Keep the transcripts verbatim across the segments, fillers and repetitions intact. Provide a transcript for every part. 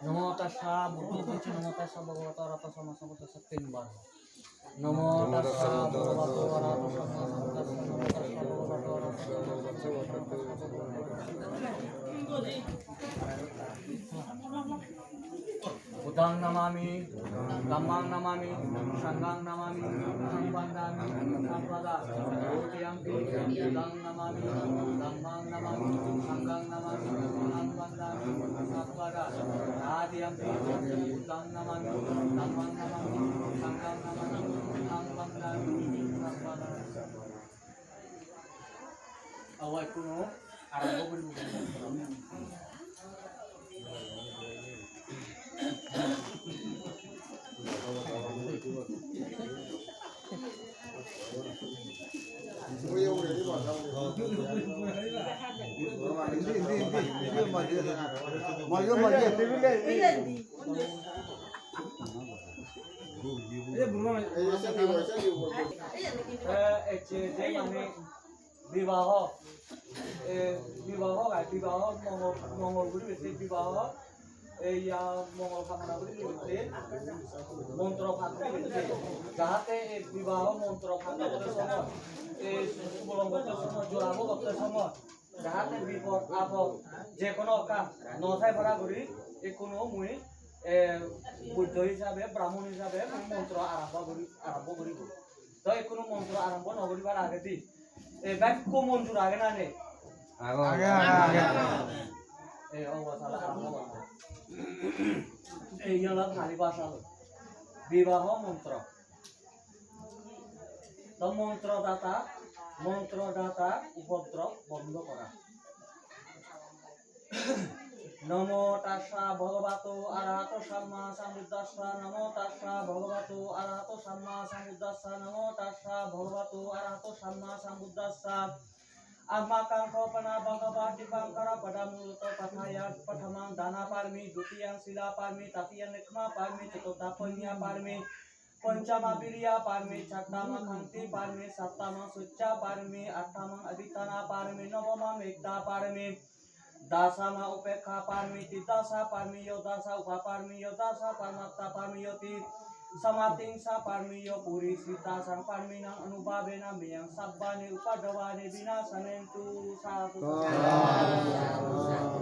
Namo tassa bhagavato arahato sammāsambuddhassa, namo tassa bhagavato arahato sammāsambuddhassa, tinbar. Namo tassa bhagavato arahato sammāsambuddhassa, namo tassa bhagavato arahato sammāsambuddhassa. Buddhaṃ namāmi, dhammaṃ namāmi, saṅghaṃ namāmi, ahaṃ vandāmi sabbadā. Dutiyampi buddhaṃ namāmi, dhammaṃ namāmi, saṅghaṃ namāmi, ahaṃ vandāmi sabbadā. Tatiyampi buddhaṃ namāmi, dhammaṃ namāmi, saṅghaṃ namāmi, ahaṃ vandāmi sabbadā. Awa, ekkuno arambho guribo. Eh, ecche je mane bibaho, eh, bibaho gai, bibaho mongol, mongol guri bette bibaho, eh, iya mongol kamona guri bette, montro pat guri bette, jahate ei bibaho montro pat gotto somoy, ei subolong gotto somoy, jorabo gotto somoy, jahate bipod apod je hono ekkan no thai para guri, ekkuno mui, eh, Buddho hisabe, Brahmon hisabe mui montro arambho guri, arambho guribo. To ekkuno montro arambho no guribar agedi, eh, bekko monjur age na nei? Age, age, age. Eh, obo sala arambho gora. Ei olo Pali bhasha loi bibaho montro. To montrodata, montrodata upodrob bondho gora. Namo tassa bhagavato arahato sammāsambuddhassa, namo tassa bhagavato arahato sammāsambuddhassa, namo tassa bhagavato arahato sammāsambuddhassa. Amhākaṅkho pana bhagavā dīpaṅkara padamulato paṭhāya, paṭhamaṃ dāna pārami, dutiyaṃ sīla pārami, tatiyaṃ nekkhemma pārami, catutthaṃ pañña pārami, pañcamaṃ vīriya pārami, chattamaṃ khanti pārami, sattamaṃ socca pārami, aṭṭhamaṃ adhiṭṭhāna pārami, navamaṃ mettā pārami, dasamaṃ upekkhā pārami, tiridasa pārami, yo dasa upapārami, yo dasa paramattha pārami, yo ti samatiṃsa pārami, yo purisaṃ saṃ pāramīnaṃ anubhāvena mayhaṃ sabbāni upaddavāni vināsamentu. Sādhu, sādhu, sādhu.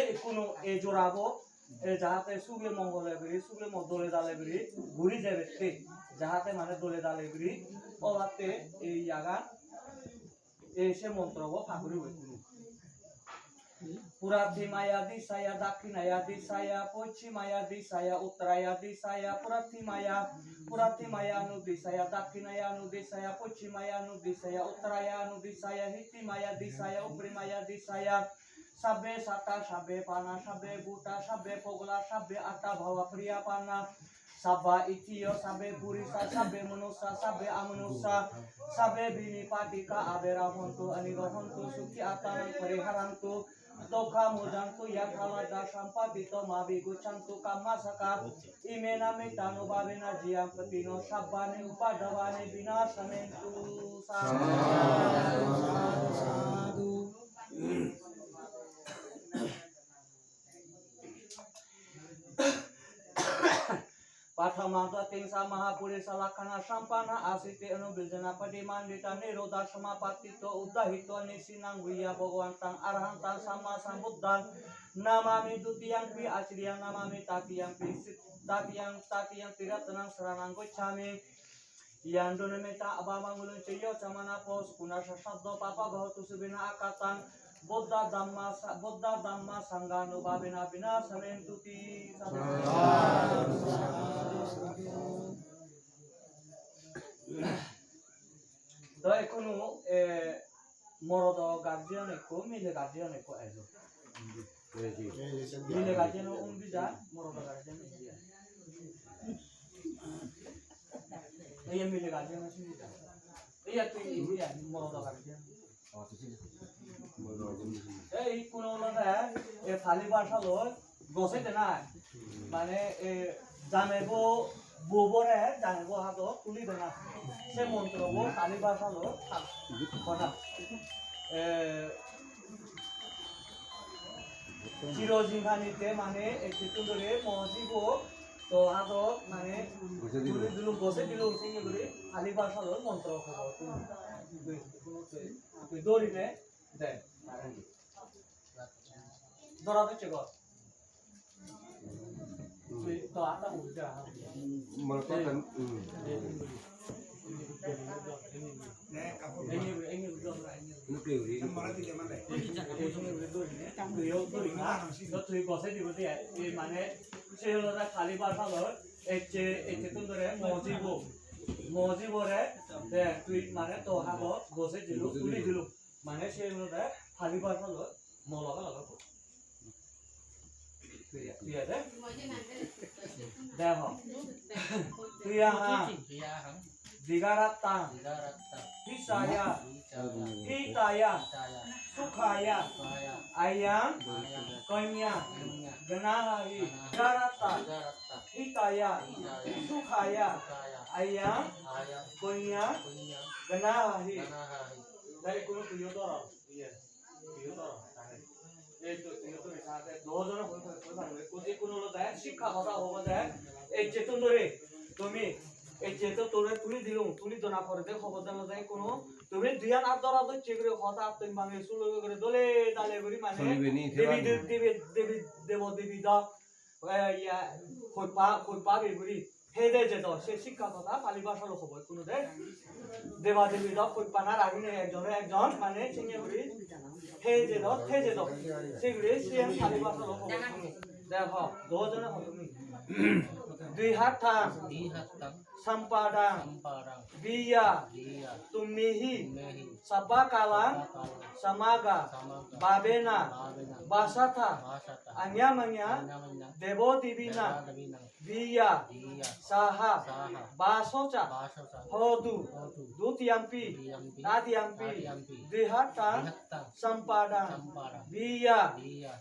Ekkuno ei jorabo, eh, jahate suge mongole guri, suge mo-, dole dale guri, guri jebette, jahate mane dole dale guri, obatte ei jagan, ei se montrobo paguri hoikkun. Puratthimāya disāya, dakkhiṇāya disāya, pacchimāya disāya, uttarāya disāya, puratthimāya, puratthimāya anudisāya, dakkhiṇāya anudisāya, pacchimāya anudisāya, uttarāya anudisāya, heṭṭhimāya disāya, uparimāya disāya, sabbe sattā, sabbe pāṇā, sabbe bhūtā, sabbe puggalā, sabbe attabhāvapariyāpannā, sabbā itthiyo, sabbe purisā, sabbe manussā, sabbe amanussā, sabbe vinipātikā averā hontu, anīghā hontu, sukhī attānaṃ pariharantu, dukkhā muccantu, yathāladdhasampādino mā vigacchantu, kammassakā, iminā mettānubhāvena jayyaṃ patino sabbāni upaddavāni vināsamentu. Sādhu. Paṭhamā dvattiṃsa mahāpurisalakkhaṇasampannā, āsite anuvirjena paṭibanditā nirodhasamā pattito uddahito nisinnaṃ viyya bhagavantaṃ arahantaṃ sammāsambuddhaṃ namāmi. Dutiyampi ācariyaṃ namāmi, tatiyampi si-, tatiyaṃ, tatiyaṃ tiratanaṃ saraṇaṃ gacchāmi. Yannūna mettā avamaṅgalañca yo cāmanāpo, sukūṇassa saddo pāpaggaho dussupinaṃ akantaṃ, buddha dhamma sa-, buddha dhamma saṅghānubhāvena vināsamentu ti. Sādhu. Mile guardian ekko ejo. Mile guardian undi ja, morodo guardian indi ja. Ei mile guardian undi ja. Ei tui indi ja, morodo guardian. Ei ikkun olode, ei Pali bhasha loi gose dena. Mane, eh, jameibo bobore, jameibo hadot tuli dena. Se montrobo Pali bhasha loi hoda. Eh, Chiro jinghanitte mane ecchettun dhore mo jibo to hadot mane tuli dilung, gose dilung, senge guri Pali bhasha loi montro hobo. Tui, tui, tui, tui dhori ne de. Dhora docche gor. Tui to ata ulta. Mane to kan, hmm. Tui gose dibo de, ei mane se olode Pali bhasha loi, ecche, ecchettun dhore mo jibo, mo jibore, de, tui mane to hadot gose dilung, tuli dilung. Mane se olode Pali bhasha loi mo loge loge poro. Thik age? Dekho. Tiyahang. Tiyahang. Digarattang. Digarattang. Hisaya. Hisaya. Hitaya. Hitaya. Sukhaya. Sukhaya. Ayang. Ayang. Konya. Konya. Ganahahi. Ganahahi. Digarattang. Digarattang. Hitaya. Hitaya. Sukhaya. Sukhaya. Ayang. Ayang. Konya. Konya. Ganahahi. Ganahahi. Dai kono tuyo doro. Iye. Tuyo doro. Ei to, tuyo doro. Sate do jone hoi, hoi, hoi paribo. Ekko, ekko olode sikkha hoda hobo de. Ecchettun dhore tumi, ecche to tore tuli dilung, tuli dona pore de hobo de olode kono, tumi diyan at dora docche guri hoda at tumi bange sulo guri dole dale guri mane. Solibe ni, debi, sebar de-, ni. Debi, debi, debo debi dok, eh, iya, hoi pa, hoi pa be guri. Hei de jedo, se sikkha hoda Pali bhasha loi hobo kono de. Deba debi dok hoi pana ragine ekjone ekjon mane senge guri. Hei jedo, hei jedo. Se guri siyen Pali bhasha loi hobo kono. Dekho, do jone ho tumi. Dvihattang. Dvihattang. Sampadang. Sampadang. Viya. Viya. Tummehi. Tummehi. Sabbakalang. Sabbakalang. Samaga. Samaga. Bhavena. Bhavena. Vasatha. Vasatha. Anyamanya. Anyamanya. Devo divina. Devo divina. Viya. Viya. Saha. Saha. Vasoca. Vasoca. Hotu. Hotu. Dutiyampi. Dutiyampi. Tatiyampi. Tatiyampi. Dvihattang. Dvihattang. Sampadang. Sampadang. Viya. Viya.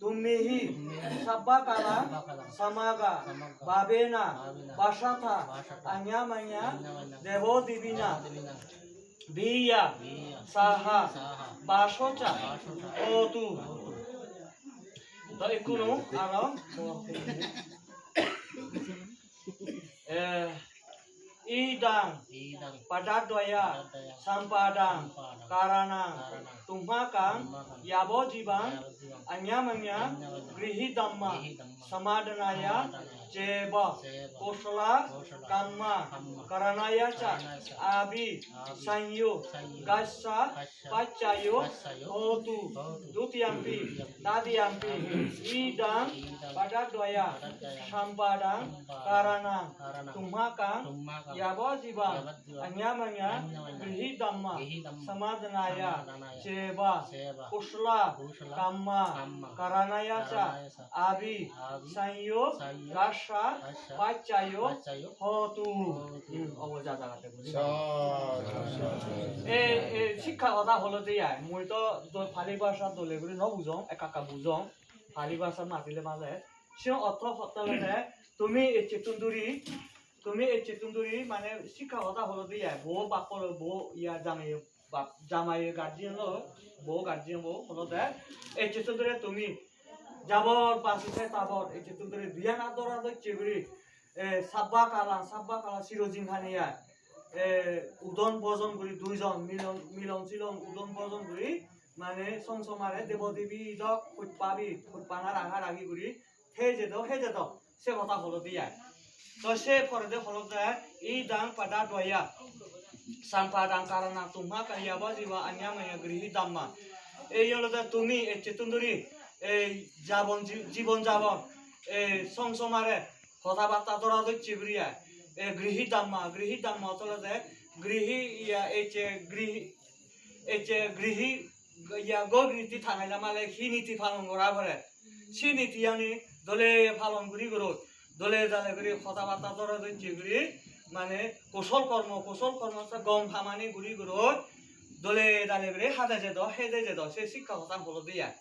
Tummehi. Tummehi. Sabbakalang. Sabbakalang. Samaga. Samaga. Bhavena. Bhavena. Vasatha. Vasatha. Anyamanya. Anyamanya. Devo divina. Devo divina. Viya. Viya. Saha. Saha. Vasoca. Vasoca. Hotu. Hotu. To ikkunu aro. Eh, idang. Idang. Padadvaya. Padadvaya. Sampadang. Sampadang. Karanang. Karanang. Tumhakang. Tumhakang. Yavajivang. Yavajivang. Anyamanya. Anyamanya. Grihi dhamma. Grihi dhamma. Samadanaya. Samadanaya. Ceva. Ceva. Kusala. Kusala. Kamma. Kamma. Karanaya ca. Karanaya ca. Avi. Avi. Sanyo. Sanyo. Gassa. Gassa. Paccayo. Paccayo. Hotu. Hotu. Dutiyampi. Dutiyampi. Tatiyampi. Idang. Idang. Padadvaya. Padadvaya. Sampadang. Sampadang. Karanang. Karanang. Tumhakang. Tumhakang. Yavajivang. Yavajivang. Anyamanya. Anyamanya. Grihi dhamma. Grihi dhamma. Samadanaya. Samadanaya. Ceva. Ceva. Kusala. Kusala. Kamma. Kamma. Karanaya ca. Karanaya ca. Avi. Avi. Sanyo. Sanyo. Gassa. Gassa. Paccayo. Paccayo. Hotu. Hotu. Hmm, obo ja jagate bujhi. Sa, sa, sa, sa. Ei, ei, sikkha hoda olode ai. Mui to, to Pali bhasha dole guri no bujong, ekka ekka bujong. Pali bhasha matile male. Siyen ortho hotte olode, tumi ecchettun dhuri, tumi ecchettun dhuri, mane sikkha hoda olode ai. Bo bap loi, bo iya jamei bap, jamei guardian loi, bo guardian bo olode, ecchettun dhuri tumi jabor basi se tabor, ecchettun dhuri diyan at dora docche guri, eh, sabba kala, sabba kala siro jinghani ai. Eh, udon bojon guri duijon milon, milon silon udon bojon guri, mane song somare debo debi dok hojpabi, hojpana raga ragi guri, hei jedo, hei jedo, se hoda olode ai. To se porede olode, idang padadvaya, sampadang karanang tumhakang yavajivang anyamanya grihi dhamma. Ei olode tumi ecchettun dhuri, ei jabon ji-, jibon jabon, ei song somare, hoda batta dora docche guri ai. E grihi dhamma, grihi dhamma olode grihi iya ecche grihi, ecche grihi iya, gor riti thangai jamale hi niti palon gora pore, se nitiyani dole palon guri gorot, dole dale guri hoda batta dore docche guri, mane kusol kormo, kusol kormo se gom hamani guri gorot, dole dale guri hade jedo, hede jedo, se sikka hodan holo de ai.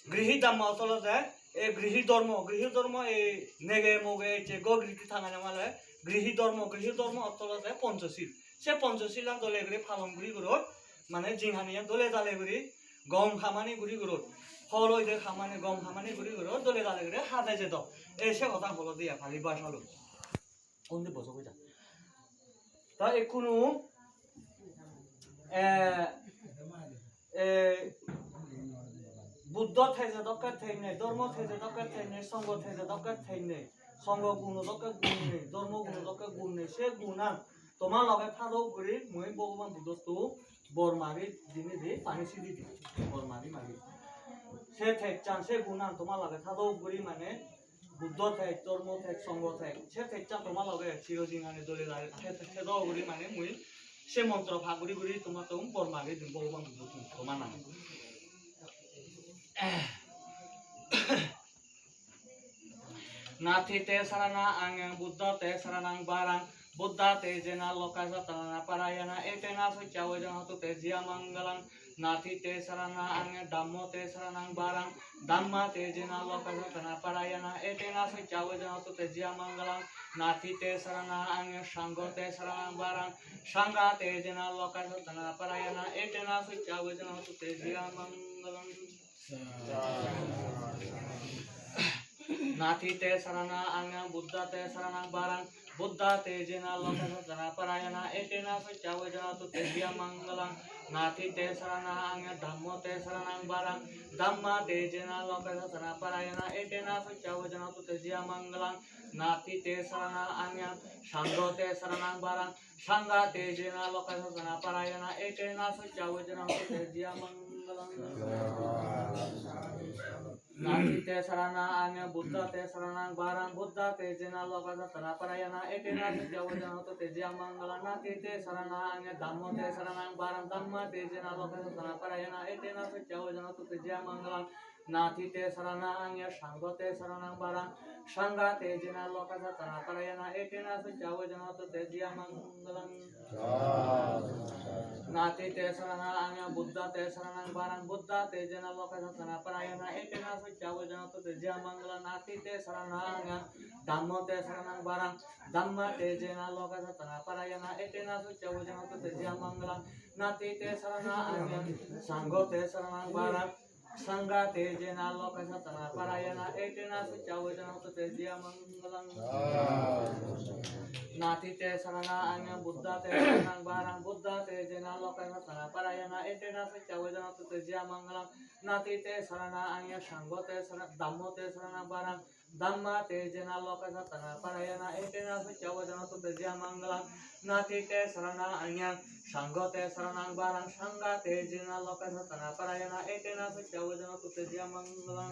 Grihi dhamma olode, e grihi dhormo, grihi dhormo e nege moge je gor riti thangai jamale, grihi dhormo, grihi dhormo olode ponchosil. Se ponchosilan dole guri palon guri gorot, mane jinghaniyan dole dale guri, gom hamani guri gorot, hol oide hamani, gom hamani guri gorot, dole dale guri hade jedo. E se hodan holo de ai Pali bhasha loi. Undi boso hoja. Ta ekkunu, eh, eh, Buddho theje dokke thei nei, dhormo theje dokke thei nei, songho theje dokke thei nei, songho guno dokke gun nei, dhormo guno dokke gun nei, se gunan toma loge thadok guri mui Bhogoban Buddhottun bor magi dinei di pani sidi di, bor magi magi. Se thejchan, se gunan toma loge thadok guri mane Buddho thej, dhormo thej, songho thej, se thejchan toma loge chirojinghani dole dale the-, the-, thedo guri mane mui se montro pak guri guri tomattun bor magi dim Bhogoban Buddhottun toma nange. Natthi te saranang anyang, Buddho te saranang varang, Buddha tejena lokassa tana parayana, etena sacca vajjena hotu te jaya mangalang. Natthi te saranang anyang, Dhammo te saranang varang, Dhamma tejena lokassa tana parayana, etena sacca vajjena hotu te jaya mangalang. Natthi te saranang anyang, Sangho te saranang varang, Sangha tejena lokassa tana parayana, etena sacca vajjena hotu te jaya mangalang. Natthi te saranang anyang, Buddha te saranang varang, Buddha tejena lokassa tana parayana, etena sacca vajjena hotu te jaya mangalang. Natthi te saranang anyang, Dhammo te saranang varang, Dhamma tejena lokassa tana parayana, etena sacca vajjena hotu te jaya mangalang. Natthi te saranang anyang, Sangho te saranang varang, Sangha tejena lokassa tana parayana, etena sacca vajjena hotu te jaya mangalang. Natthi te saranang anyang, Buddha te saranang varang, Buddha tejena lokassa tana parayana, etena sacca vajjena hotu te jaya mangalang. Natthi te saranang anyang, Dhammo te saranang varang, Dhamma tejena lokassa tana parayana, etena sacca vajjena hotu te jaya mangalang. Natthi te saranang anyang, Sangho te saranang varang, Sangha tejena lokassa tana parayana, etena sacca vajjena hotu te jaya mangalang. Natthi te saranang anyang, Buddha te saranang varang, Buddha tejena lokassa tana parayana, etena sacca vajjena hotu te jaya mangalang. Natthi te saranang anyang, Dhammo te saranang varang, Dhamma tejena lokassa tana parayana, etena sacca vajjena hotu te jaya mangalang. Natthi te saranang anyang, Sangho te saranang varang, Sangha tejena lokassa tana parayana, etena sacca vajjena hotu te jaya mangalang. Natthi te saranang anyang, Buddha te saranang varang, Buddha tejena lokassa tana parayana, etena sacca vajjena hotu te jaya mangalang. Natthi te saranang anyang, Sangho te sara-, Dhammo te saranang varang, Dhamma tejena lokassa tana parayana, etena sacca vajjena hotu te jaya mangalang. Natthi te saranang anyang, Sangho te saranang varang, Sangha tejena lokassa tana parayana, etena sacca vajjena hotu te jaya mangalang.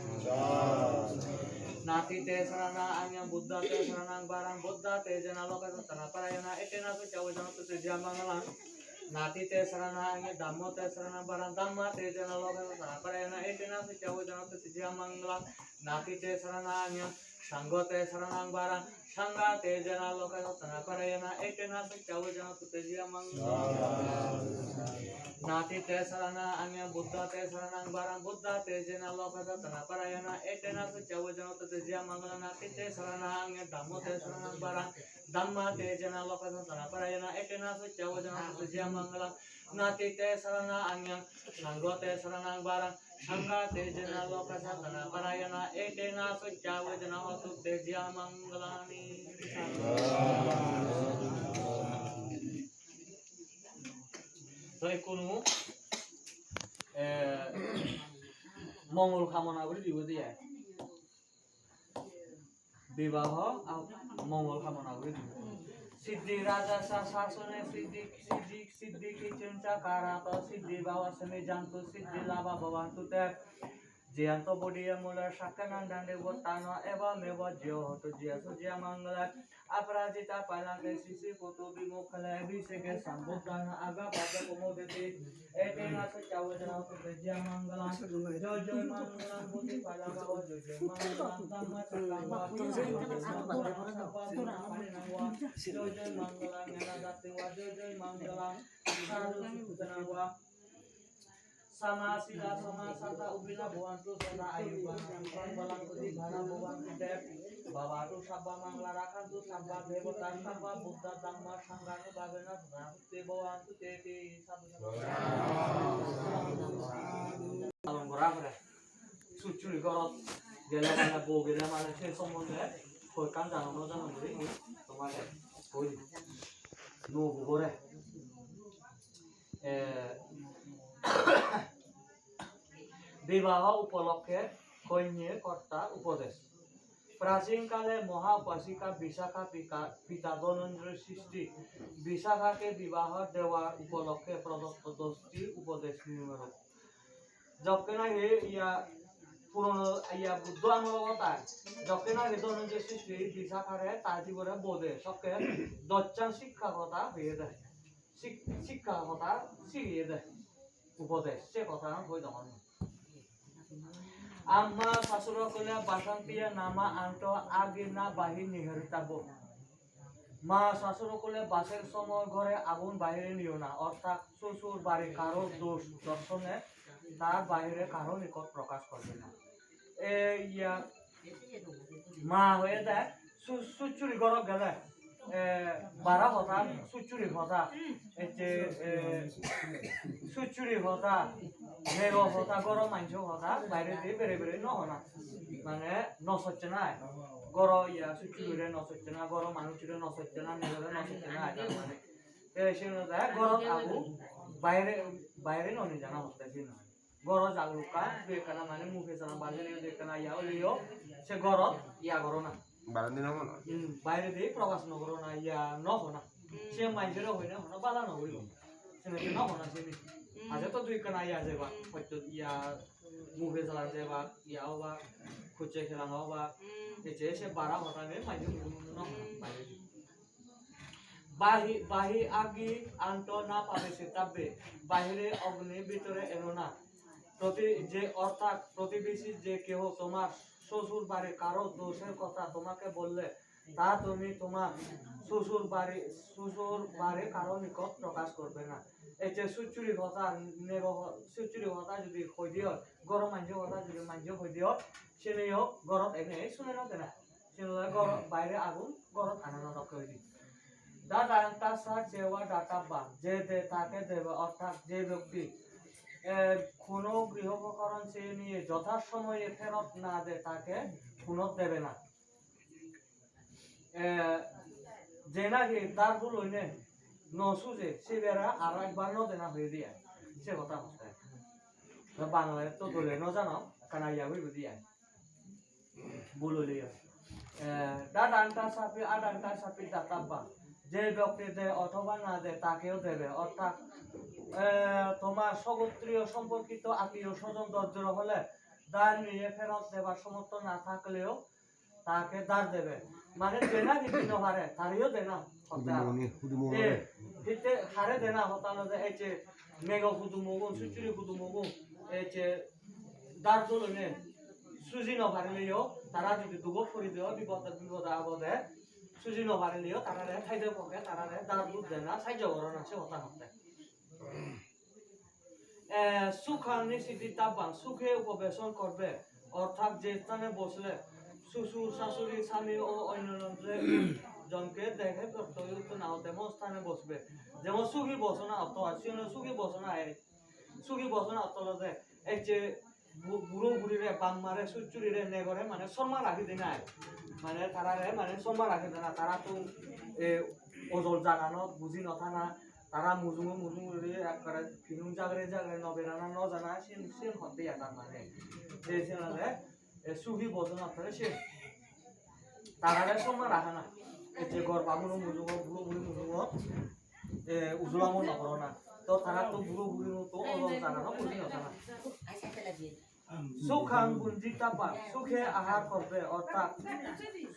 Natthi te saranang anyang, Buddha te saranang varang, Buddha tejena lokassa tana parayana, etena sacca vajjena hotu te jaya mangalang. Natthi te saranang anyang, Dhammo te saranang varang, Dhamma tejena lokassa tana parayana, etena sacca vajjena hotu te jaya mangalang. Natthi te saranang anyang, Sangho te saranang varang, Sangha tejena lokassa tana parayana, etena sacca vajjena hotu te jaya mangalang. Natthi te saranang anyang, Buddha te saranang varang, Buddha tejena lokassa tana parayana, etena sacca vajjena hotu te jaya mangalang. Natthi te saranang anyang, Dhammo te saranang varang, Dhamma tejena lokassa tana parayana, etena sacca vajjena hotu te jaya mangalang. Natthi te saranang anyang, Sangho te saranang varang, Sangha tejena lokassa tana parayana, etena sacca vajjena hotu te jaya mangalang. To ikkunu, eh, mongol kamona guri dibo de ai. Bibaho, ah, mongol kamona guri dibo. Siddhi rajassa sasane siddhi, siddhi, siddhi kiccinca karato, siddhi bhavasmi jantu, siddhi labha bhavantu te. Jayanto bodhiya mula sakyananda devatana eva meva jaya hotu jaya sujaya mangala aparajita palake sisi putu vimukale abhiseke sambuddhana aga pada pamodati. Etena saccavajana hotu jaya mangala. Joy joy mangala bodhi palaka joy joy mangala dhamma sakamba joy joy mangala nyana dati va joy joy mangala sadhu sudana va. Sama sila sama sata ubina bhavantu sada ayu bana bhavantu dibana bhavantu dev bhavatu sabba mangala rakhantu sabba devata sabba buddha dhamma sanghanu bhavena sada hutte bhavantu teti sadhu sadhu. Palon gora pore suchuri gorot gele mane bo gele mane se sombonde hoikan jano no jano guri tomare hoi no bo gore. Eh, বিবাহ উপলক্ষে কন্যা কর্তা উপদেশ। প্রাচীনকালে মহা উপাসিকা বিশাখা পিকা-, পিতা ধনঞ্জয় সৃষ্টি বিশাখাকে বিবাহ দেওয়া উপলক্ষে প্রদত্ত দশটি উপদেশ নিম্নরূপ। Jokke nahi iya purono iya Buddho amolo hota, jokke nahi Dhananjay srishti Visakhare ta jibore bode sokke dochan sikka hota hoye de. Sik-, sikka hota sigiye de. Upodesh, se hota hoi dongor. Amma sasuro kole basantiya nama anto agina bahi niharitabo. মা শ্বশুর সকলে বাসের সময় ঘরে আগুন বাইরে নিও না, অর্থাৎ শ্বশুর বাড়ি কারোর দোষ দর্শনে তার বাইরে কারো নিকট প্রকাশ করবে না। এ, ইয়া, মা হয়ে দেয় সু-, সুচুরি ঘর গেলে, এ, বারা হতা, সুচুরি হতা, এতে, এ, সুচুরি হতা, মেগো হতা, গরম মাংস হতা, বাইরে দিয়ে বেড়ে বেড়ে ন হনা। মানে, ন সচ্ছে না। Goro iya succhurire no socche na, goro manuchire no socche na, nijore no socche na, eta mane. Te siyeno te gorot agu, baire, baire no nijana hotte siyen. Goro jaglukka, dui ekkana mane mu pejana bajene dui ekkana iya oleyo, se gorot iya goro na. Barandi no hono? Hmm, baire di prokash no goro na, iya no hona. Se manjore hoine hono bala no hoibo. Sene no hona sene. Aje to dui ekkana iya jeba, hoyto iya mu pejana jeba, iya oba, kuche khelana oba. Hmm. Eche se bara hota ne manje mujunge no. Hmm. Bahi, bahi agi anto na pabesitabbe, বাহিরে অগ্নি ভিতরে এনো না। প্রতি-, যে অর্থাৎ প্রতিবেশী যে কেউ তোমার শ্বশুর বাড়ি কারো দোষের কথা তোমাকে বললে, তা তুমি তোমার শ্বশুর বাড়ি, শ্বশুর বাড়ি কারো নিকট প্রকাশ করবে না। Eche suchuri hota, nego ho-, suchuri hota jodi hoi diyo, goro manje hota jodi manje hoi diyo, sene yo gorot ene sune no dena. Sene yo gorot baire agun, gorot ana no dokke hoi di. Dadantassa ceva databba, যে দেয় তাকে দেবে, অর্থাৎ যে ব্যক্তি, এ, কোনো গৃহোপকরণ চেয়ে নিয়ে যথাসময়ে ফেরত না দেয়, তাকে পুনর দেবে না। Eh, je nahi dar bul oine no suje, sibere aro ekbar no dena hoye diye. Se hota hotte. To Bangla to dole no jano, ekkana iya hoibo diye. Bul oileyo. Eh, dadantassa pi adantassa pi databba. যে ব্যক্তি দেয় অথবা না দেয়, তাকেও দেবে। অর্থাৎ, এ, তোমার স্বগোত্রীয় সম্পর্কিত আত্মীয় স্বজন দরিদ্র হলে ধার নিয়ে ফেরত দেবার সামর্থ্য না থাকলেও তাকে ধার দেবে। Mane je nahi di no pare, tareyo dena. Hudumoni, hudumoni. Eh, hitte hare dena hota no de, eche nego hudumogun, suchuri hudumogun, eche dar dulone, suji no parileyo, tara jodi dugot pori de, bipode, bipode apode, suji no parileyo, tarare thaide pokke, tarare dar dut dena, sahajjo gorana, se hota hotte. এ, সুখাং নিষিদিতব্যং, সুখে উপবেশন করবে, অর্থাৎ যে স্থানে বসলে শ্বশুর, শাশুড়ি, স্বামী ও অন্যান্য জনকে দেখে প্রত্যয়িত না হতে এমন স্থানে বসবে। যেমন সুখী বসনা অর্থ আছে, সুখী বসনা হয়, সুখী বসনা অর্থ হলো যে এই যে বু-, buro burire, bap mare, suchurire, negore mane somman rakhi dinai. Mane tarare mane somman rakhi dena, tara to, e, ojol jaganot buji no thana, tara mujungo mujung guri ekkere pinung jagre jagre no berana no jana, siyen, siyen hotte ya tar mane. Je siyen ole, e, sugi bojon hotte siyen. Tarare somman rakhana. E, je gor babuno mujungo, buro buri mujungo, e, ujulamo no gorana. To tara to buro buri to ojol jaganot buji no thana. সুখাং ভুঞ্জিতাব্বাং, সুখে আহার করবে, অর্থাৎ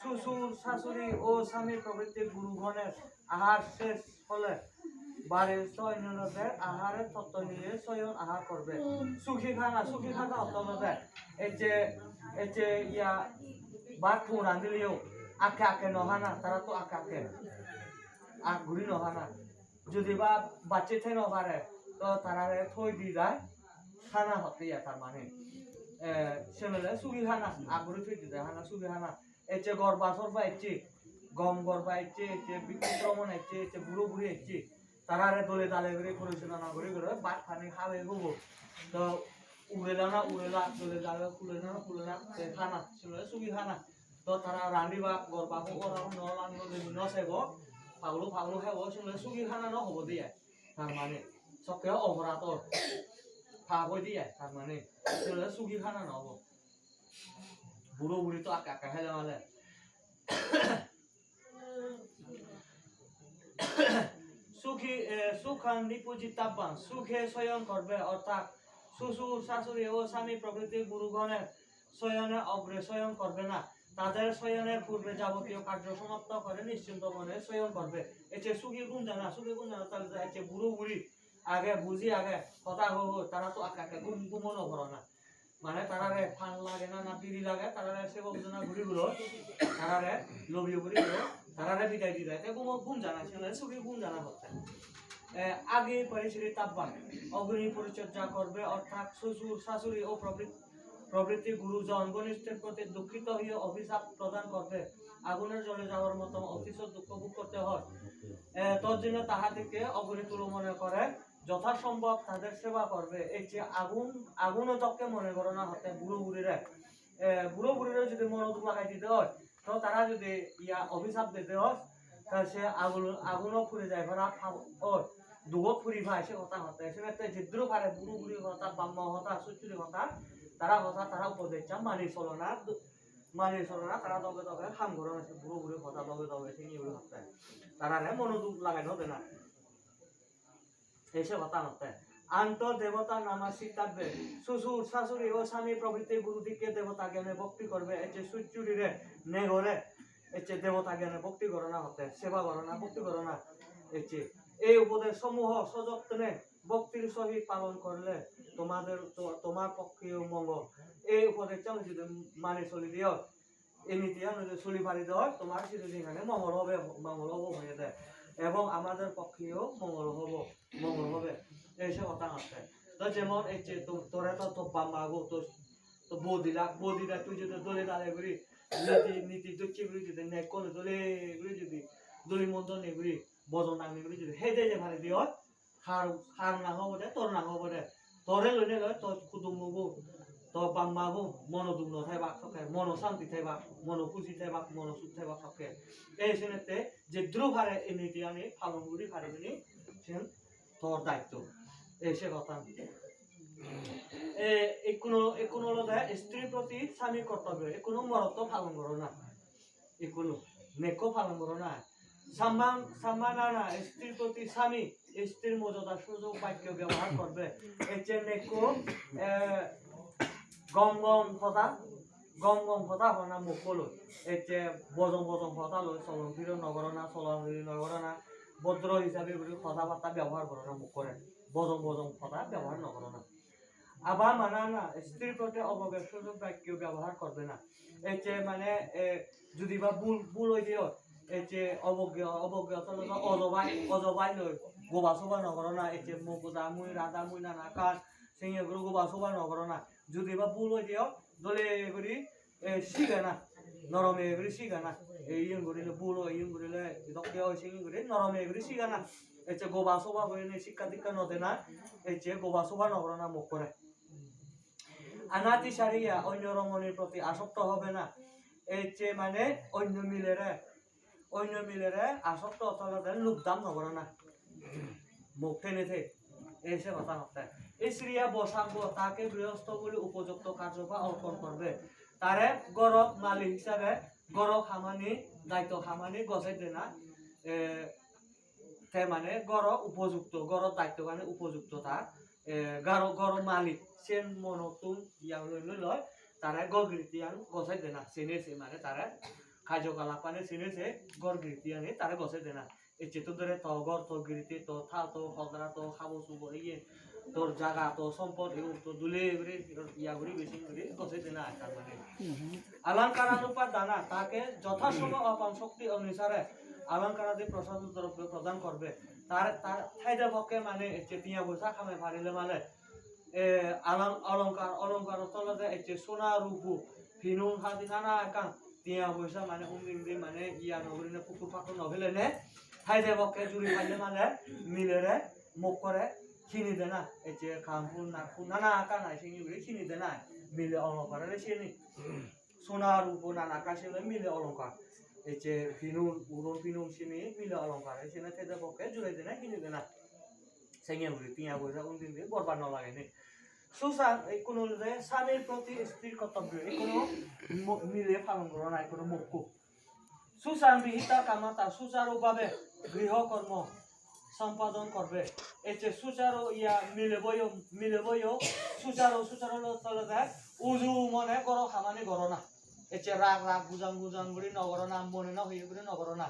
শ্বশুর, শাশুড়ি ও স্বামী প্রভৃতি গুরুগণের আহার শেষ হলে বাড়ির সৈন্যদের আহারের তত্ত্ব নিয়ে শয়ন আহার করবে। সুখী খানা, সুখী খানা অর্থ হলো যে এই যে, এই যে ইয়া ভাত থুরা দিলেও আকে আকে ন খানা, তারা তো আকে আকে আগ ঘুরি ন খানা। যদি বা বাচ্চা থে ন পারে, তো তারা থই দি যায়, খানা হতে যায় তার মানে। এ, সে মিলে সুখী খানা, আগ ঘুরি থই দি যায়, খানা সুখী খানা। Ecche gorba sorba ecche, gom gorba ecche, ecche bhikkhu shromon ecche, ecche buro buri ecche. Tarare dole dale guri porichalo guri guri bhat pani habe hubo. To urela na urela, dole dale hulena na hulena, te hana, silo sugi hana. To tara randiba gorba hu ora hu no lan no deni no sebo, paglu paglu hebo, silo sugi hana no hobo de ai. Tar mane, sokke oborat or. Pap oi de ai, tar mane. Silo sugi hana no hobo. Buro buri to akka akka hele male. সুখী, এ, সুখাং নিভুঞ্জিতাব্বাং, সুখে শয়ন করবে, অর্থাৎ শ্বশুর, শাশুড়ি ও স্বামী প্রভৃতি গুরুগণের শয়নে অগ্রে শয়ন করবে না। তাদের শয়নের পূর্বে যাবতীয় কার্য সমাপ্ত করে নিশ্চিন্ত মনে শয়ন করবে। Ecche sugi ghum jana, sugi ghum jana tale ecche buro buri age, buji age, hotha ho ho, tara to akka akka ghum, ghumo no pore na. Mane tarare pan lage na, na biri lage, tarare sebo bujona guri gulo, tarare lobiyo guri gulo, tarare bidai di dai. Te ghum, ghum jana, sene sugi ghum jana hotte. এ, আগ্নেয় পরিচর্যা তাপবান, অগ্নি পরিচর্যা করবে, অর্থাৎ শ্বশুর, শাশুড়ি ও প্রভৃ-, প্রভৃতি গুরুজন ঘনিষ্ঠের প্রতি দুঃখিত হয়ে অভিশাপ প্রদান করবে, আগুনে জ্বলে যাওয়ার মতো অতিশয় দুঃখ ভোগ করতে হয়। এ, তজ্জন্য তাহাদিগকে অগ্নিতুল্য মনে করে যথাসম্ভব তাদের সেবা করবে। Ecche agun, aguno dokke mone gorona hotte buro burire. E, buro burire jodi mono duk lagai dide oi, to tara jodi iya obhisap dide oi, ta se agun, aguno puri jai para pap oi, dugot puri pai se hotha hotte. Senotte jidur pare buro buri hotha, bap ma hotha, sussuri hotha, tara hotha, tara upodesh mani solona, mani solona, tara doge doge ham gorona, se buro buri hotha doge doge sini guri hotte. Tarare mono duk lagai no dena. Ei se hotha hotte. আন্ত দেবতা নামাশ্রিতব্যে, শ্বশুর, শাশুড়ি ও স্বামী প্রভৃতি গুরুদিগকে দেবতা জ্ঞানে ভক্তি করবে। Ecche sussuri re, negore, ecche debota gyane bhokti gorona hotte, seba gorona, bhokti gorona. Ecche ei upodesh somuho sojotne bhoktir sohit palon korle tomader, to-, tomar pokkheyo mongol. Ei upodesh jodi mani soli diyo, ei niti jodi soli pari diyo, tomar sidu jinghani mongol hobe, mongol hobo hoye de. Ebong amader pokkheyo mongol hobo, mongol hobe. Ei se hotha hotte. To jemon ecche to-, tore to, to bap ma bo, to, to bo dilak, bo dilak tui jodi dole dale guri, niti, niti docche guri jodi, nekkone dole guri jodi, doli mondo nei guri, bojon dang nei guri jodi, hei de je pare diyo, har, har nang obo de, tor nang obo de. Tore loinei loi, to kudummo bo, to bap ma bo, mono duk no thebak sokke, mono santi thebak, mono khushi thebak, mono suk thebak sokke. Ei senotte jidur pare ei niti ani palon guri pari bini, sen tor daitto. Ei se hotha. E, ekkuno, ekkuno olode stri proti swami kortobyo, ekkuno morotto palon gorona. Ekkuno nekko palon gorona. Samman, sammanana stri proti swami, strir mojodar sujok bakyo byabohar korbe. Ecche nekko, e, gom gom hotha, gom gom hotha hona mokko loi. Ecche bojong bojong hotha loi, solon firon no gorona, sola soli no gorona, bhodro hisabe guri hotha batta byabohar gorona mokkore. Bojong bojong hotha byabohar no gorona. Abamanana, strir proti obogge sujok bakyo byabohar korbe na. Ecche mane, e, jodi ba bul, bul oi diyo, ecche obogge, obogge otole ojobai, ojobai loi, goba soba no gorona, ecche mok goda mui, rada mui, nana kan, sengye guri goba soba no gorona. Jodi ba bul oi diyo, dole guri e, sigana, norome guri sigana, e, iyen gurile bul oi, iyen gurile dokke oi, siyen guri norome guri sigana. Ecche goba soba gurinei sikka dikka no dena, ecche goba soba no gorana mokkore. অনাতিসারিয়া, অন্য রমণীর প্রতি আসক্ত হবে না। Ecche mane onyo milere, onyo milere asokto otolode lubdam no gorana. Mok thene the. Ei se hotha hotte. স্ত্রীয়ে বসাঙ্গ, তাকে গৃহস্থ বলে উপযুক্ত কার্যভার অর্পণ করবে। Tare gorok malik hisabe gorok hamani daitto hamani gojei dena, e, te mane gorok upojukto, gorok daittogani upojukto tar. eh, garo, goro malik, sen monottun iya loi loi loi, tare gor giritiyan gosai dena, sene se mane tare kajokalappani sene se gor giritiyani tare gosai dena. Ecche to dore to gor, to giriti, to tha, to hodra, to habor subor iye, tor jaga, to sompot igun to dule guri iya guri besin guri gosai dena ai tar mane. Alankaranupadana, তাকে যথাসম আপন শক্তি অনুসারে অলঙ্কারাদি প্রসাধন দ্রব্য প্রদান করবে। তার, তার thaide pokke mane ecche tiya poisa kamai parile mane, e, alang-, olongkar, olongkar tolode ecche sona rupo, pinun hadi nana ekkan tiya poisa mane undi undi mane iya no gurine pukur pakur no pelene, thaide pokke juri palle mane milere mokkore hini dena, ecche kampun nakpun nana ekkan ai sini guri hini dena, mile olongkar ole sini. Sona rupo nana ekkan sini mile olongkar. Ecche pinun, uron pinun sini mile olongkar. Sini thaide pokke juri dena hini dena. Senge guri tiya poisa undi undi borbar no lage ni. Susang, ikkunu olode swamir proti strir kortobyo, ikkunu mo-, mile palon gorana, ikkunu mokko. Susang bihita kamata, sucharu bhabe griho kormo sompadon korbe. Ecche sucharu iya mileboyo, mileboyo sucharu, sucharu lo tolode uju mone goro hamani gorona. Ecche rag rag bujan bujan guri no gorona, mone no hoye guri no gorona.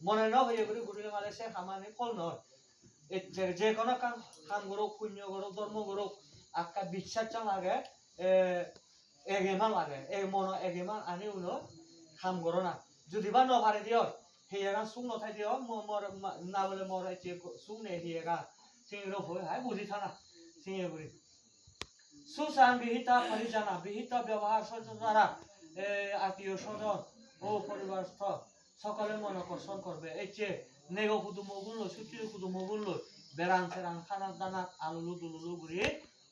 Mone no hoye guri gurile mane se hamani phol no oi. Ecche je kono ekkan ham gorok, punyo gorok, dhormo gorok, ekka bissasan lage, e, egeman lage, e mono egeman ani uno ham gorona. Judi ba no pare diyor, heyegan suk no thai diyor, mo-, mor, ma-, na bole mor ecche ko-, suk nei heyegan. Singiro hoi hai buji thana, singe guri. Susang bihita parijana, bihita byabahar sojotara, e, attiyo sojon o poribarstho sokole mon akkorshon korbe. Ecche nego kudumo gun loi, succhuri kudumo gun loi, beran seran, hana dana, alulu dululu guri,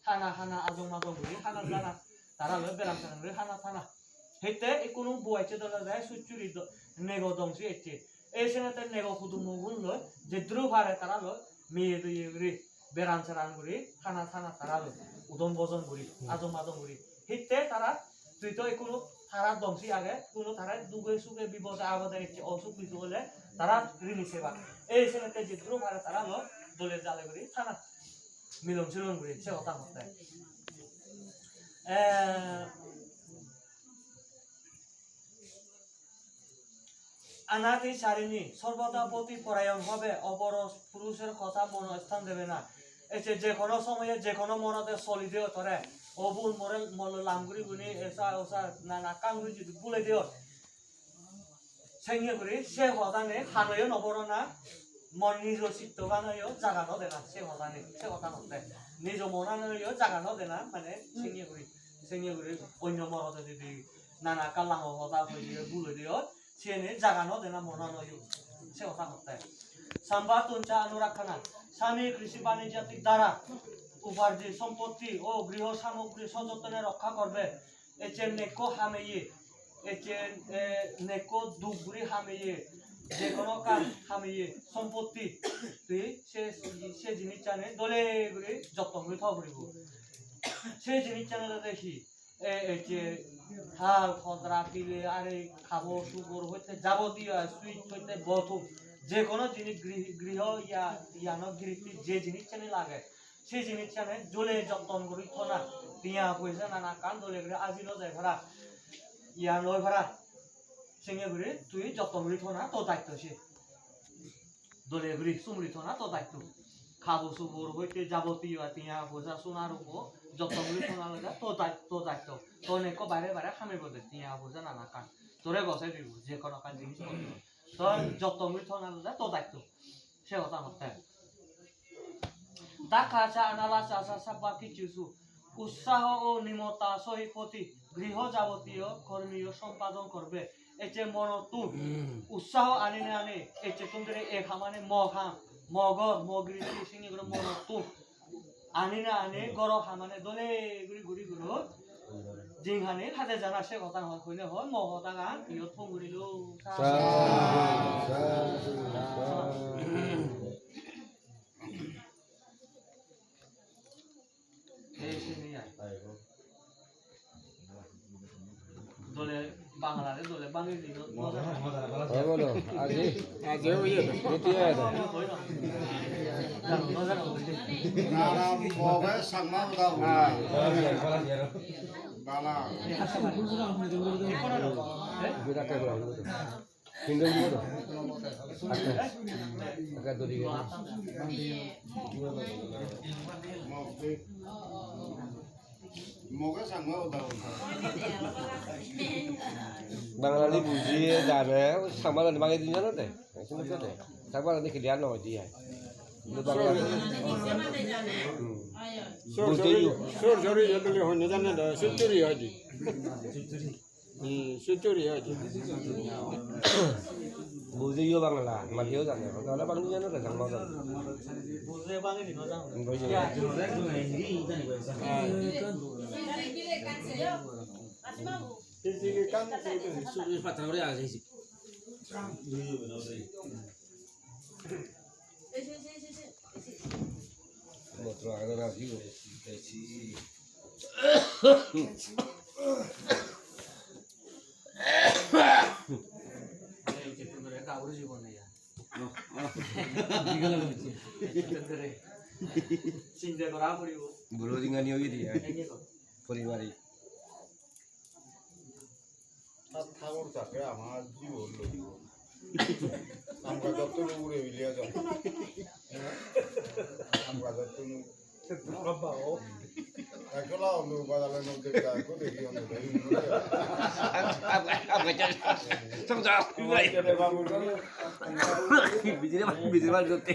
hana hana, ajong majong guri, hana dana, tara loi beran seran guri hana thana. Hitte ikkunu bo ecche dole jai succhuri do-, nego dongsi ecche. Ei senotte nego kudumo gun loi, jedduru pare tara loi, miye doye guri, beran seran guri, hana thana tara loi, udon bojon guri, ajong majong guri. Hitte tara, tui to ikkunu tara dongsi age, ikkunu tara duge suge bipode apode ecche osuk bisuk ole tara rini seba. Ei senotte jedduru pare tara loi dole jale guri thana. Milon silon guri se hoda hotte. Eh, অনাতিচারিণী, সর্বদা পতিপরায়ণ হবে, অপর পুরুষের কথা মনে স্থান দেবে না। Ecche je kono somoye je kono morode soli de otore, o bun more molo lam guri guni esa osa nana ekkan guri judi bule de ot. Senge guri se hodane hanoyo no borona, mon nijo sitto ganoyo jaga no dena se hodane, se hoda hotte. Nijo monanoyo jaga no dena, mane senge guri, senge guri onyo morode judi nana ekka lango hoda hoi diye, bul hoi diye, siyeni jaga no dena monanoyo, se hoda hotte. Sambatuncha anurakkhana, স্বামী কৃষি বাণিজ্যাদি দ্বারা উপার্জিত সম্পত্তি ও গৃহ সামগ্রী সযত্নে রক্ষা করবে। Ecche nekko hameye, ecche, eh, nekko duk guri hameye, je kono ekkan hameye, sompotti, tui se, se jinissani dole guri jotton guri tho puribo. Se jinissani olode hi? E, ecche thal, hodra, pile, are, habor, subor hoite jabotiyo, switch hoite bottom, je kono jinis gri-, griho iya, iyano giritti je jinissani lage, se jinissani dole jotton guri thona, tiya poisa nana ekkan dole guri aji no jai para, iya noi para, senge guri tui jotton guri thona to daitto se. Dole guri sumuri thona to daitto. Habor subor hoite jabotiyo tiya poisa sona rupo jotton guri thona olode to dai-, to daitto. To nekko bare bare hamebo de tiya poisa nana ekkan. Tore gose dibo je kono ekkan jinis potro. To jotton guri thona olode to daitto. Se hoda hotte. Dakha cha anala cha cha sabba kichusu. উৎসাহ ও নিমতা সহিত প্রতি গৃহ যাবতীয় কর্মীয় সম্পাদন করবে। Ecche monottun utsaho anine ani, ecche tun dere ek hamani mo ham, mo gor, mo giritti sini guri monottun anine ani goro hamani dole guri guri guri jinghani hade jana se hoda hoi hoine hoi mo hodagan iyot thum gurilo. Sa, sa, sa, sa. Ei sini ai. Dole Bangalare dole bangi dilo. Ei bolo, Aji? Aji oye do. Eti oye do. Nara Moge Changma hoda hobo. Ah, bala. Birat ekko hobo do. Hindu hobo do. Akka, akka dori gelo. Moge Changma hoda hobo. Bangali bujiye jane, Changma jani bangai din jano de. Changma jani clear no hoide ai. Hintu Bangla. Hmm. Sor sori, bujiyo. Sor sori, jodi honne jane de, century hoide. Hmm, century hoide. Bujiyo Bangla, matiyo jane. Bangla bangai jano de, Changma jani. Buje bangai din jano. Bujiyo. Buro jingani oye de ai. Poribarik. Tat thagur thake ama jibon loibo. Aam gajottun ugure bili ejon. Aam gajottun ugure. Ekla ondur bazare no dekha, ekko dekhi ondur. Aam gajottun ugure. Bijire, bijire bar gotte.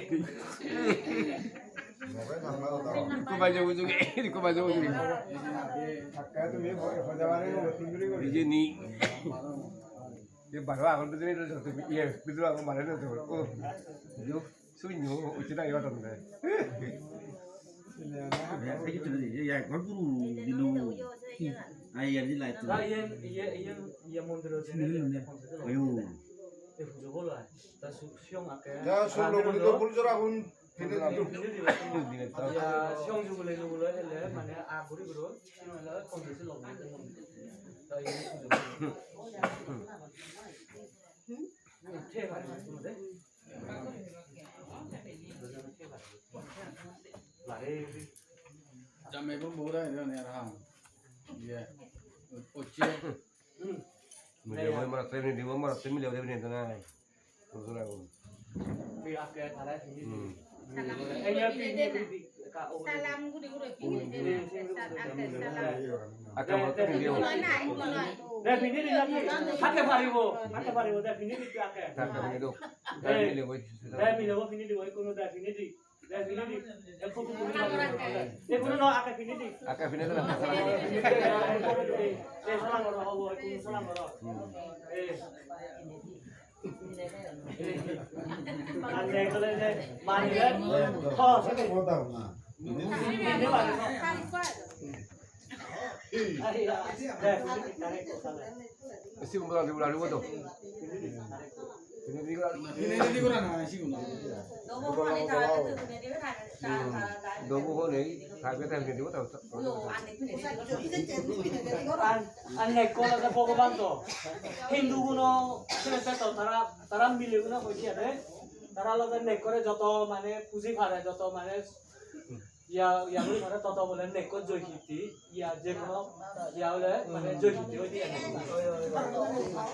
Ikko baje bujuge, ikko baje bujuge. Ije ni. Ye baro agon bidire no joto, ye bidire agon bare no joto. O, jo, suinyo, uchi na yo donde. Ya, ya, gor guru dilu. Ai, ya, di light. Ayo. E pujo bolo ai. Ta su-, siyong ake. Ya, solo guri do, pul jora hun. Pine ditu. Ya, siyong jugule jugule hele, mane, a guri guri, siyong hele, kom besi log. Ta, ini pujo. Thik age, de. Lare. Jamme bo bora ene ene ar ham. Ye. Oche. Mile oi mara training dibo, mara training mile oi training dena ai. Dur dur agon. Bi akke tara sini. Hmm. Ei ya bi bi bi ka o. Salam guri guri pini de. Salam. Akka mara training dibo. De pini di akke. Akke paribo. Akke paribo de pini di akke. Akka pini do. Ei. Mile oi. De mile oi pini di oi kono de pini di. Aka fine de. Sigun bola, bola, bola, bola. Dobu hone, thai bete hone dibo, ta, ta. Ar, ar nekko olode Bhogoban to. Hindu guno, sene to tara, tara mile guno hoide ade. Tara olode nekkore joto mane puji pare, joto mane Iya, iya guri mane toto bole nekko joy hitti, iya je hono, iya ole mane joy hitti oi diye.